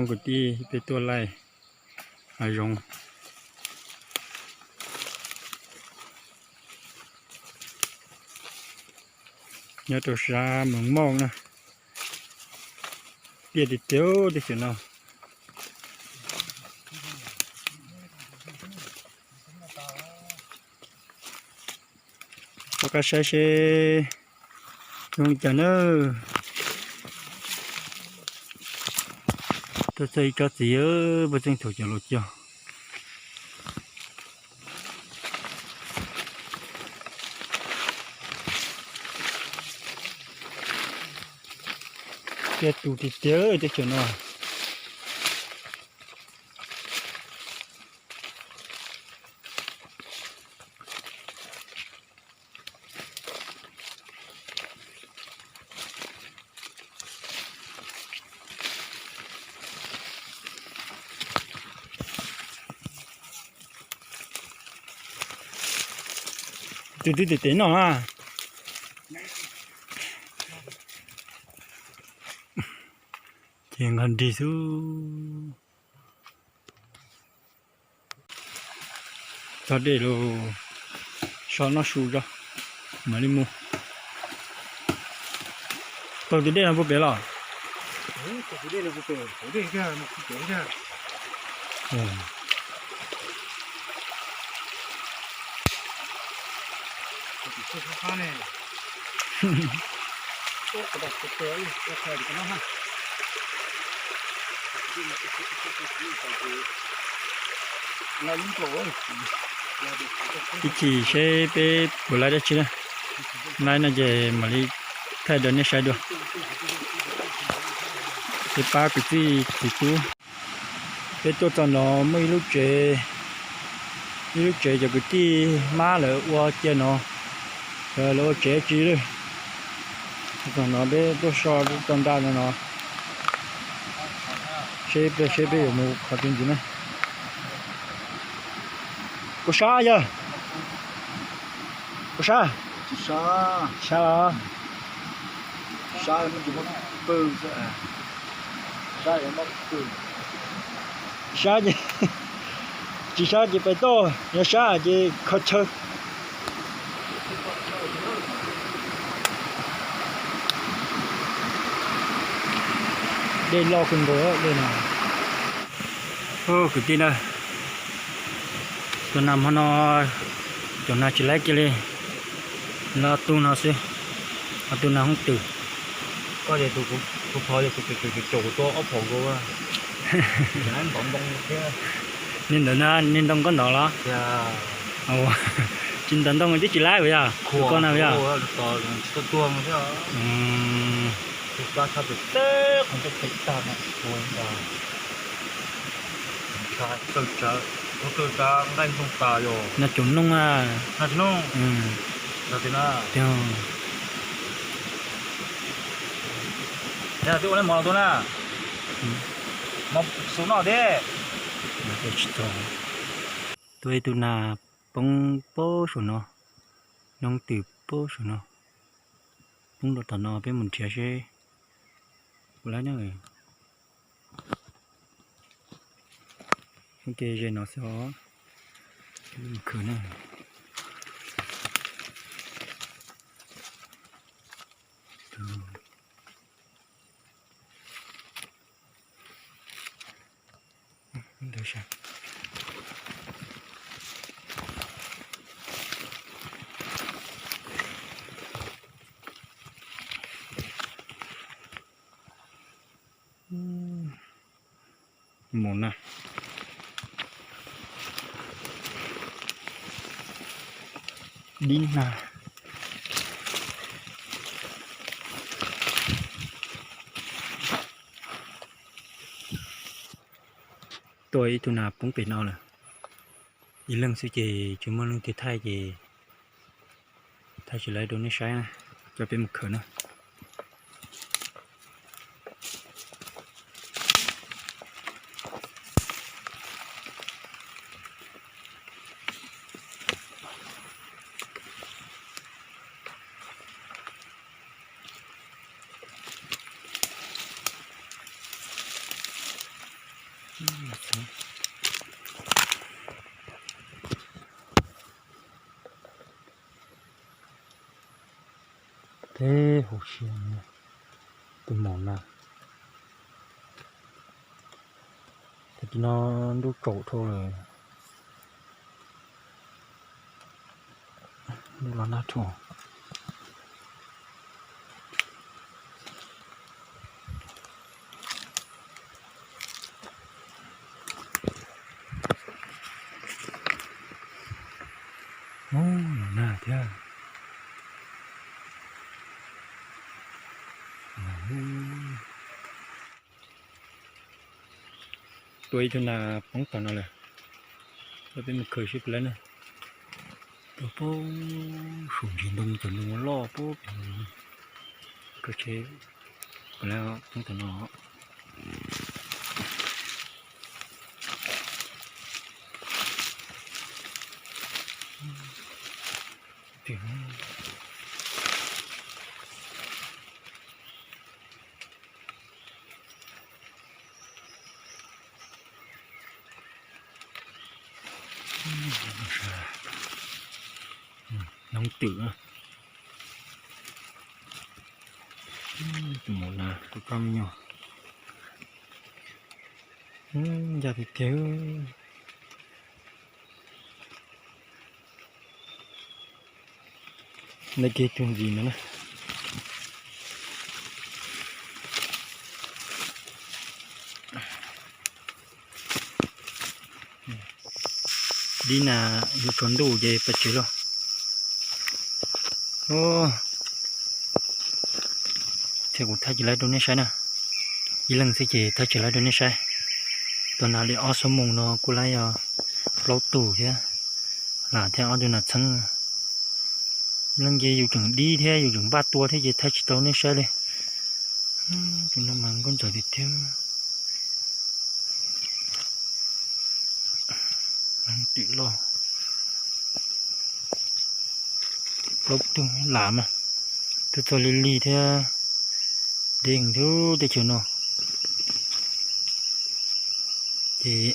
Kwv tij, peb tuaj laij hav zoov nyob rau sab Moos Moj na. Tiaj tiag tiag teb chaws no. Pab qab saib seb zoo li cas na. Tuaj txog ib tsob txiv, puag txeej thaum cov laus cog. Tiaj tus tiag tiag teb chaws no. Tus twb tes tes no a. Ces nqa nrig xwb. Txog dej los so noj su tso, mam li mus. Taug tus dej no puag pem los? Ib chim seb peb puas laib dab tsi na. Laib no ces mam li thaij rau nej saib dua. Peb pab kwv tij txiv tub. Peb tuaj txog no muaj ib lub tsev, ib lub tsev cov kwv tij mab lawv ua cia no, lawv ua tsev tsi lawm. Txog no peb tuaj so peb tau nra no no. Seb peb, seb peb yuav mus qhov twg ntxiv na. Puas sab yawg? Puas sab? Sab los? Sab ces, tsis sab ces pais toj, yog sab ces kho chaw. Dej loj kawg nkaus dej no. Kwv tij na, tus nas hmo no cov nas tsis laib kiag li, los tu no xwb, ho tu nas hoob twm. Koj ces tus phov caum caum tua ob phom nkaus, ntov ntoo thiab. Niag ntawd na, niag ntoo koj ntov los? Tsis ntov ntoo twb tsis laib yog? Tus koj na yog? Nas cov noog a. Twb ua mov los tua na. Mov xub noj thiab. Tua ib tug nas poob poob saum no, noob twm poob saum no, poob rau tom no peb mus nrhiav seb puas laib na. Ces ze no xwb os, mus khwv na. Mus na. Dib na. Tua ib tug nas poob pem no lawm. Ib leeg xwb ces tsis muaj leej twg thaij ces thaij tsis laib rau nej saib na, coj peb mus khwv na. Teb hauv siab, tus maum na. Tag kis no ntuj tsaus dhau lawm, ntuj los nag dhau. Ub, los nag thiab. Tua ib tug nas poob tom no lawm, peb mus khaws seb puas laib na. Tua poob saum ntsis ntoo, cov ntoo loj poob, khaws seb puas laib poob tom no. Noob twm, tus maum na, tus koj me nyuam, ncaj tiag tiag. Nta kiag tus ntxiv no na. Dib na, yuav tsaus ntuj ces pais tsev lauj. Thiab kuv thaij tsis laib rau nej saib na. Ib leeg xwb ces thaij tsis laib rau nej saib. Tua nas li ob xuab moos no kuj laib yog plaub tug thiab, lam thiab ob tug nas txheeb. Leej ces yus tseem dib thiab yus tseem npaj tua thiab ces thaij tsis tau nej saib li. Tus no mas nkauj ntxawm tiag tiag. Twm loj. Plaub tug lam mas, tuaj txog lig lig thiab, deev thiab teb chaws no. Ces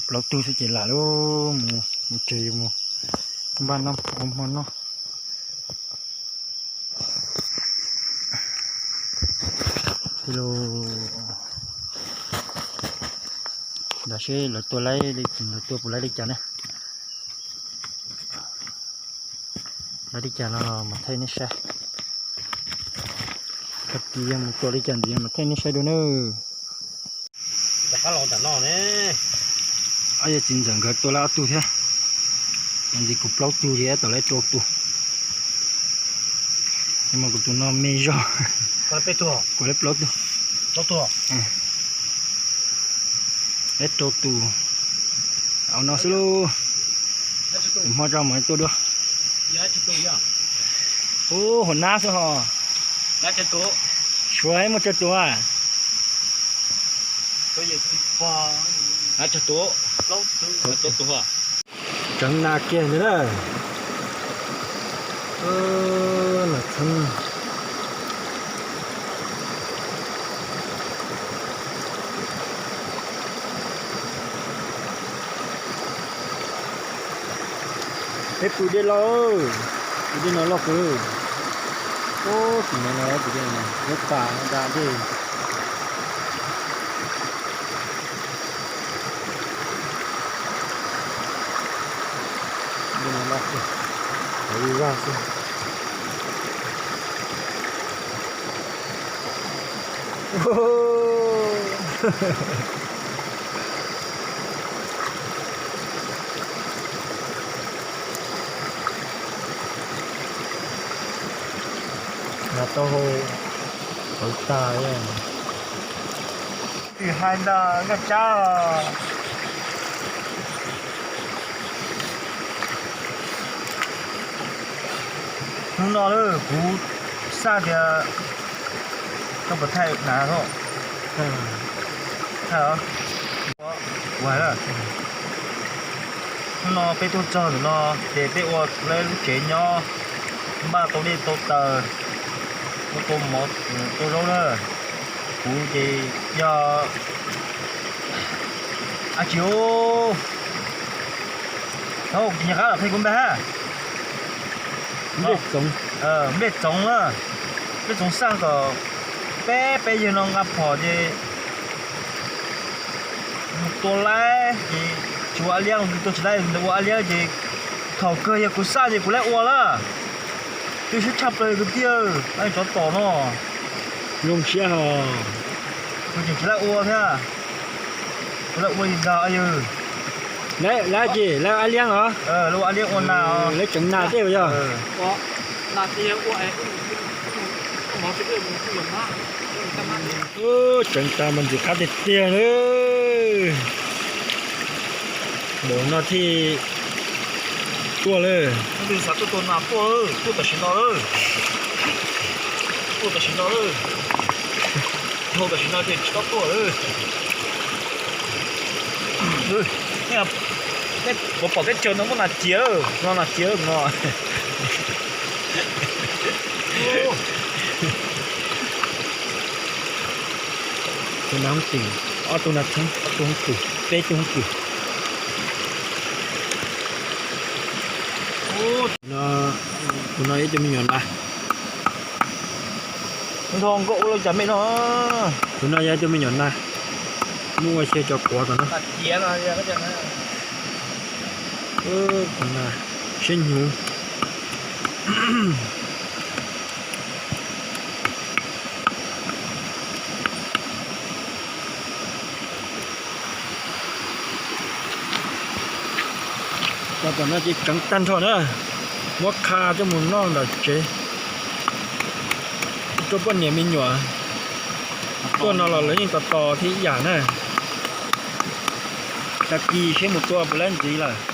plaub tug xwb ces lam lawm, mus tsev mus npaj noj ua hmo noj. Lam seb lawv tua laib, lawv tua puas laib li cas na. Laib li cas no los mas thaij nej saib. Tag kis yog mus tua li cas ntxiv mas thaij nej saib dua nawb. Ob yawg txiv ntxawm nkawd tua laib ob tug thiab, ntxiv kuv plaub tug thiab, tau laib rau tug. Mas kuv tus no me zog, kuv laib plaub tug. Laib rau tus. Au no xwb lauj. Kuv hmo tso mam tuaj dua. Ub, hua nab xwb ho. Suav muaj tsawg tus a? Tseev nas kiag ntawd na. Nas txheeb. Peb pw dej loj, pw dej no loj kawg. Ub, tus no no pw dej no lub pas da dej. Dej no loj kawg, zog xwb. Nas tau hau qawv tag li. Twb hais ntag Nkaj Tsab os. Hnub no kuv xav tias koj puas thaij nas os. Thaij os. Kuv hais na, hnub no peb tuaj txog ntawm no ces peb ua lub tsev nyob, npaj tau dej tau taws, ua tau mov tau zaub na. Kuv ces yog Ab tsi, thaum nyuag qab los qhia kuv npe hab. Nplej Txoov, nplej txoov na, nplej txoov xaj kom peb peb yawg no nqa phom ces mus tua laib ces tsis ua ab liab, tua tsis laib ua ab liab ces thaum kawg yog kuv xaj ces kuv laib ua lawm. Twb siab tshaj plaws kwv tij, tsov tom no. Zoo siab hos. Kuv tseem tsis laib ua thiab. Kuv laib ua li ntag yog. Laib tsi, laib ab liab os. Laib tseev nas tej yog. Tseev tas mas ntxim qab tiag tiag lawm. Npaum no thiaj tuaj lawm. Xav tuaj tua nas tuaj, tuaj tam sim no lawm. Tuaj tam sim no lawm. Dhau tam sim no ces tsis tau tuaj lawm. Kuv pom teb chaws no muaj nas ciav, no nas ciav no. Tus nas hoob twm, ob tug nas txheeb, ob tug hoob twm, peb tug hoob twm. Tus no yog ib tug me nyuam nas. Nrog nkauj ua lub cas me no. Tus no yog ib tug me nyuam nas, muab ua xyaw cov quav tom no. Siab hnyuv. Cov tom no ces tseev tag nrho na, muab qha coj mus noj ntawm tsev. Tuaj poj niam me nyuam tuaj no los lawv yeej tos tos thiab ib yam na. Tag kis seb mus tua puas laib ntxiv lawm.